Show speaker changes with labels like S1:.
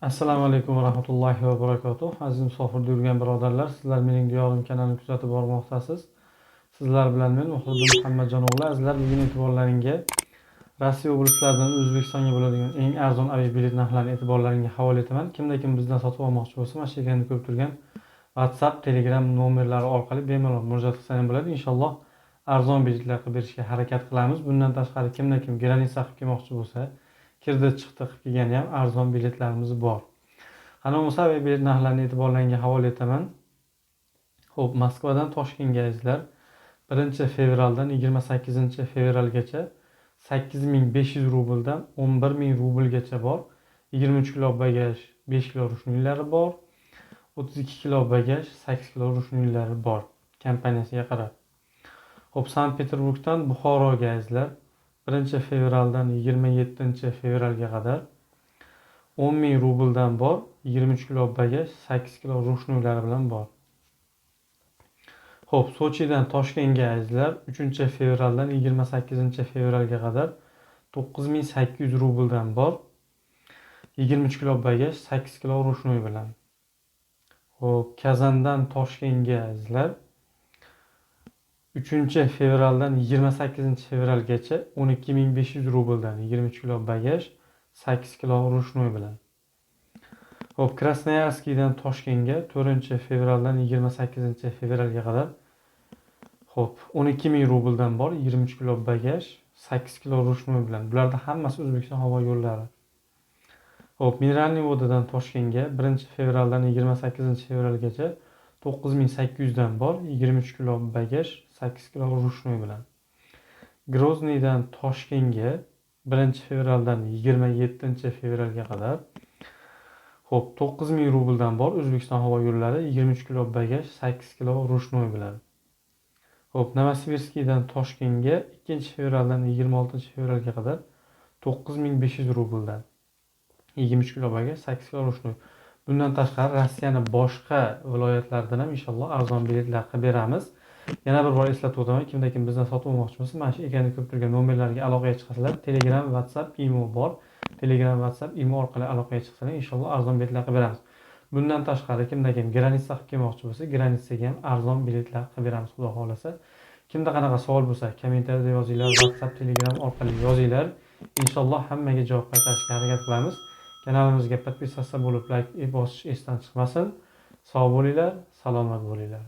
S1: Assalomu alaykum va rahmatullohi va barakatuh. Aziz musofirda yurgan birodarlar, sizlar mening diyorim kanalini kuzatib bormoqdasiz. Sizlar bilan men Muhriddin Muhammadjon o'g'li. Azizlar, bugun e'tiborlaringga Rossiya oblastlaridan O'zbekistonga bo'ladigan eng arzon aviabilet narxlarini e'tiborlaringga havola etaman. Kimda kim bizdan sotib olmoqchi bo'lsa, mana shu ekranda ko'rib turgan WhatsApp, Telegram nomerlari orqali bemalol murojaat qilsa ham bo'ladi. Inshaalloh arzon biletlar qilib berishga harakat qilamiz. Bundan tashqari kimda kim граница qilib kelmoqchi bo'lsa, kirdi chiqdi qilib kelgani ham arzon biletlarimiz bor. Qani bo'lmasa, aviabilet narxlarini e'tiborlaringga havola etaman. Xo'p, Moskvadan Toshkentga, azizlar, 1-fevraldan 28-fevralgacha 8500 rubldan 11 000 rublgacha bor. 23 kilo bagaj, 5 kilo ручной lari bor. 32 kilo bagaj, 8 kilo ручной lari bor. Kompaniyasiga qarab. Xo'p, Sankt-Peterburgdan Buxoroga, azizlar, 1-fevraldan 27-fevralga qadar 10 000 rubldan bor. 23 kilo bagaj, 8 kilo ручной lari bilan bor. Xo'p, Sochidan Toshkentga, azizlar, 3-fevraldan 28-fevralga qadar 9800 rubldan bor. 23 kilo bagaj, 8 kilo ручной bilan. Xo'p, Kazandan Toshkentga, azizlar, 3-fevraldan 28-fevralgacha 12 500 rubldan, 23 kilo bagaj, 8 kilo ручной bilan. Xo'p, Krasnoyarskiydan Toshkentga 4-fevraldan 28-fevralga qadar, xo'p, 12 000 rubldan bor, 23 kilo bagaj, 8 kilo ручной bilan. Bularda hammasi O'zbekiston havo yo'llari. Xo'p, Mineralniy vodadan Toshkentga 1-fevraldan 28-fevralgacha 9800 dan bor, 23 kilo bagaj, 8 kilo ручной bilan. Grozniydan Toshkentga 1-fevraldan 27-fevralga qadar, xo'p, 9000 rubldan bor, O'zbekiston havo yo'llari, 23 kilo bagaj, 8 kilo ручной bilan. Xo'p, Novosibirskiydan Toshkentga 2-fevraldan 26-fevralga qadar 9500 rubldan, 23 kilo bagaj, 8 kilo ручной. Bundan tashqari Rossiyani boshqa viloyatlaridan ham inshaalloh arzon biletlar qilib beramiz. Yana bir bor eslatib o'taman, kimda kim bizdan sotib olmoqchi bo'lsa, mana shu ekranda ko'rib turgan nomerlarga aloqaga chiqasizlar. Telegram, WhatsApp, Imo bor. Telegram, WhatsApp, Imo orqali aloqaga chiqsalar, inshaalloh arzon biletlar qilib beramiz. Bundan tashqari kimda kim граница qilib kelmoqchi bo'lsa, граница ga ham arzon biletlar qilib beramiz, xudo xohlasa. Kimda qanaqa savol bo'lsa, kommentariyada yozinglar, WhatsApp, Telegram orqali yozinglar. Inshaalloh hammaga javob qaytarishga harakat qilamiz. Kanalimizga подписаться bo'lib, layk bosish esdan chiqmasin. Sog' bo'linglar, salomat bo'linglar.